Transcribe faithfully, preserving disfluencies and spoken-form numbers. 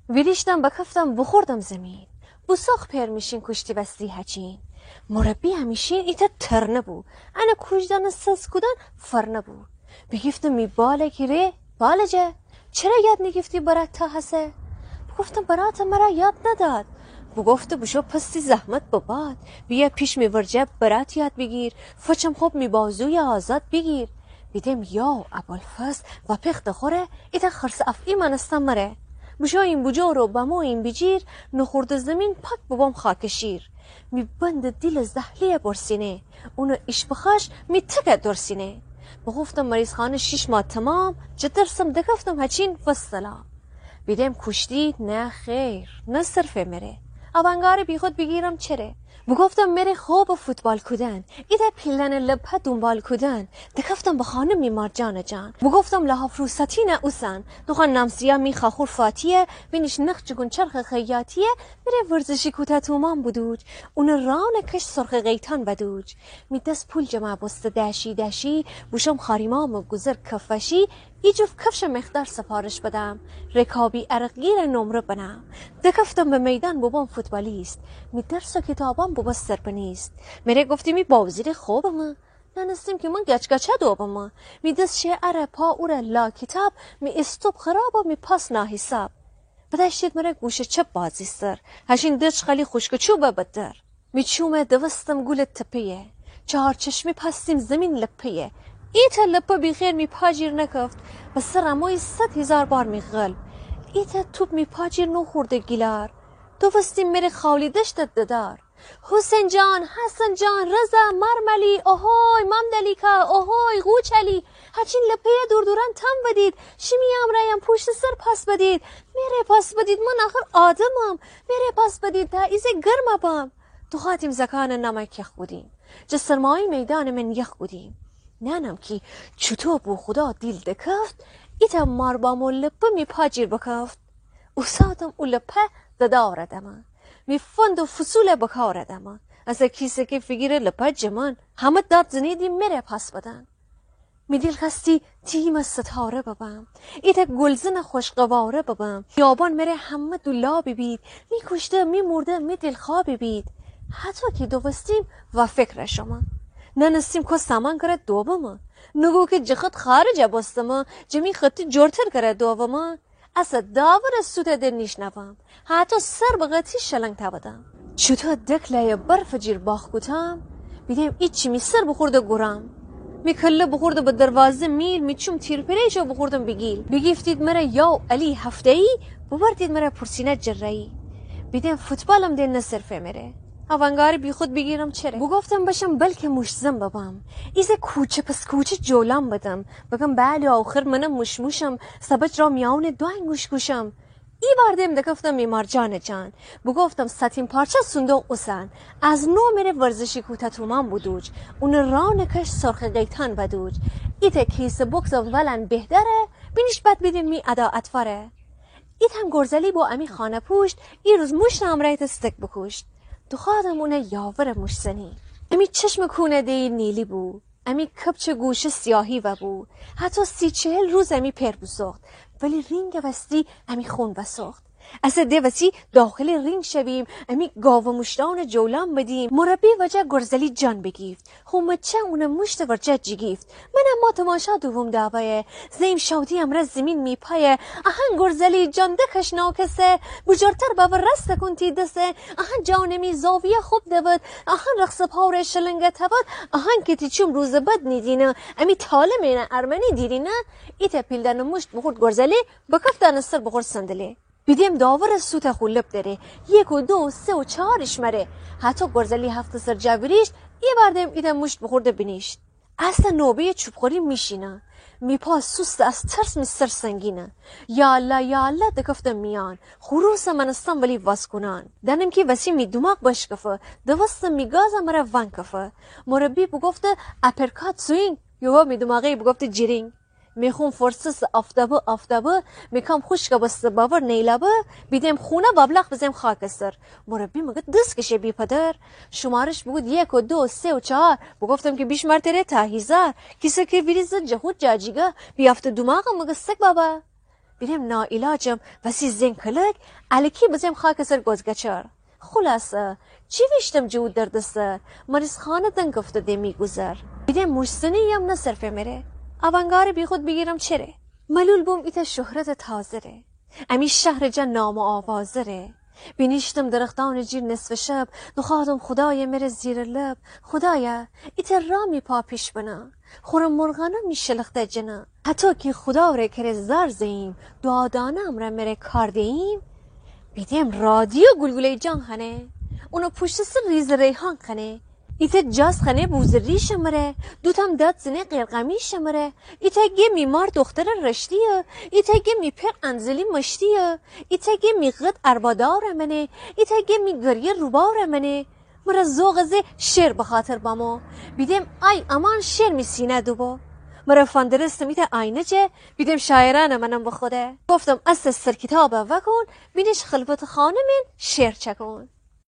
ویریشتم بکفتم بخوردم زمین. بوسوخ پئر میشین کوشتی وستی هچین. مربی همیشین ایتأ ترنه بو. انه کوژدن سس کودن فرنه بو. بیگیفتم می باله کی ره، باله جه، چره یاد نیگیفتی برات تا هسه؟ بوگفتم برات مره یاد نداد. بوگفته بوشو پستی زحمت بباد. بیه پیش می ورجه برات یاد بیگیر. فچم خوب می بازوی آزاد بیگیر. بیدم یاو ابوالفضل وپخ دخوره، ایتأ خرس افعی مانستن مره. بوشوییم بوجور و بموییم بیجیر، نخورده زمین پاک ببام خاکشیر. می بند دیل زهلیه برسینه، اونه ایشپخاش می تکه درسینه. بوگفتم مریضخانه شیش ماه تمام، جه درسم دکفتم هچین وسلام. بیدم کوشتی نه خیر، نه صرفه مره. اونگاره بیخود بیگیرم چره. بوگفتم مره خوب فوتبال کودن، ایتأ پیلدن لپه دونبال کودن. دکفتم بخانه می مارجان جان. بوگفتم لحاف رو ستینه اوسن. دوخان نمسیه می خاخور فاتیه، بینیش نخ چگون چرخ خیاطیه. مره ورزشی کوته تومان بودوج، اونه رانه کش سرخ غیتان بدوج. می دس پول جمع بوسته دشی دشی، بوشم خاریمام گوزر کفشی. ای جفت کفش مقدار سفارش بدم، رکابی عرقگیر نمره بنم. دکفتم به میدان ببام فوتبالیست، می درس و کتابان ببا سربنیست. مره گفتی می باوزیر خوبمه، ننستیم کی من گچ گچه دوبمه. می دس شه اره پا اوره لا کتاب، می استوپ خراب و می پاس ناحساب. بدشتید مره گوشه چپ بازی سر، هشین دچ خالی خوشک چوبه بدر. می چومه دوستم گول تپه‌یه، چهار چشمی پاستیم زمین لپه‌یه. ایتأ لپه بیخیر می پاجیر نکفت، به سر اموی صد هیزار بار می قلب. ایتأ توپ می پاجیر نوخورده گیلار، دوستیم مره خاولی دشت ددار. حسین جان، حسن جان، رضا، مرملی، اوهوی، ممدلیکا، اوهوی، غوچلی. هچین لپه‌یه دور دوران تام بدید، شیمی امرأیم پوشت سر پاس بدید. مره پاس بدید، من آخر آدمم. مره پاس بدید تا ایزه گرم بم. دوخاتیم زکان نمک یخ کودیم، جه سرمایی میدان من یخ کودیم. ننم کی چوتو بو خدا دیل دکفت، ایتأ مار بامو لپه می پاجیر بکفت. اوساتم او لپه ددار دمه، می فند و فصول بکار دمه. از کیسه کی فیگیر لپه جمن، همه داد زنیدی مره پاس بدن. می دیل خواستی تیم ستاره ببم، ایتأ گلزن خوش قواره ببم. خیابان مره همه دولا ببید، می کوشته، می مرده، می دلخواه ببید. هتو کی دوستیم و فکر شمه، ننستیم کو سامان کره دوبمه. نگو کی جخت خارج بستمه، جه می خطی جورتر کره دوبمه. اسه داور سوته ده نیشنوم، هتو سر به قطی شلنگ تاودم. چوتو دکلایه برف جیر باخ کوتم، بیدم ایچی می سر بخورده گورم. می کله بخورده به دروازه میل، می چوم تیر پریشو بخوردم بیگیل. بیگیفتید مره یاو علی هفته‌یی، ببردید مره پرسینه جره‌یی. بیدم فوتبالم ده نه صرفه مره. اونگاری بیخود بیگیرم چره. بوگفتم بشم بلکه موشت‌زن ببم، ایزه کوچه پس کوچه جولان بدم. بگم بله آخر منم موش‌موشم، سبج را میان دوین گوش گوشم. ای بار دم دکفتم می مارجان جان، بوگفتم ستین پارچه صندوق اوسن، از نو مره ورزشی کوته تومان بودوج، اونه رانه کش سرخ قیتان بدوج. ایتأ کیسه بوکسم ولن بهتره، بینیش بد بیدم می ادا اطواره. ایتأن گرزلی بو امی خانه پوشت، ای روز موشت امرأیت ستک بکوشت. دوخادم اونه یاور موشت‌زنی. امی چشم کونه دیی نیلی بو، امی کپچه گوشه سیاهی و بو. هتو سی چهل روز امی پئر بوسوخت، ولی رینگ وستی امی خون وسوخت. اسه ده وسی داخل رینگ شویم، امی گاو موشتان جولان بدیم. مربی وجه گرزلی جان بیگیفت، خو مچه اونه موشت ورجه جیگیفت. من اما تماشا دوبوم داوایه، زئیم شاودی امرأ زیمین می پایه. اهن گرزلی جان دکش ناکسه، بوجورتر بأور رأست کون تی دسه. اهن جان می زاویه خوب دود، اهن رقص پاره شلنگه تود. اهن که تی چوم روز بد نیدینه، امی تاله مینه ارمنی دیرینه. ایتأ پیلدن موشت بخورد گرزلی، بکفتن سر بخورد صندلی. بیدم داور سوته خو لپ دره، یک و دو و سه و چهار ایشمره. هتو گرزلی هفت سر جا ویریشت، ای بار دم ایتأ موشت بخورده بینیشت. اسه نوبه‌یه چوب‌خوری میشینه، می پا سوسته از ترس می سر سنگینه. یا الله یا الله دکفتم میان، خروس مانستم ولی واسکونان. دنم کی وسی می دوماغ بشکفه، دوستم می گاز مره وان کفه. مربی بوگفته اپرکات سوینگ، یوه می دوماغی بوگفته جیرینگ. می خون فرسس آفتابه آفتابه، می کام خوشکه بسته باور نیلابه. بیدم خونه وابلاغ بزم خاک سر. مربی مگه دس کشه بی پدر. شمارش بوگود یک و دو و سه و چهار. بوگفتم که بیشمار تره تا هیزار. کیسه که ویریز جهود جاجیگه، بیافته دوماغم مگه سگ بابا. بیدم ناعلاجم وسی زین کلک، الکی بزم خاک سر گوزگچر. خلاصه، چی ویشتم جه او دردسر، مریضخانه دنکفته ده می گذر. بیدم موش‌زنی‌یم نه صرفه مره، اونگاره بیخود بیگیرم چره. ملول بوم ایتأ شهرت تازه ره، امی شهر جا نام و آوازه ره. بینیشتم درختان جیر نصف شب، دوخادم خدای مره زیر لب. خدایا، ایتأ را می پا پیش بنه، خوره مرغانه می شلخته جنه. هتو کی خدا ره کره زار زئیم، دعادانه امرأ مره کار دییم. بیدم رادیو گلگله‌ی جان خنه، اونٚ پوشت سر ریز ریحان خنه. ایتأ جاز خنه بوز ریش مره، دوتام داد زنه قرقمیش مره. ایتأ گه می مار دختر رشتیه، ایتأ گه می پئر انزلی مشتیه، ایتأ گه می قد اربادار منه، ایتأ گه می گریه روبار منه. مره ذوق زه شعر بخاطر بمو، بیدم ای امان شعر می سینه دوبو. مره فندرستم ایتأ آینه جه، بیدم شاعرأنه منم بخوده. گفتم اسه سر کیتابه وکون، بینیش خلوت خانه من شعر چکون.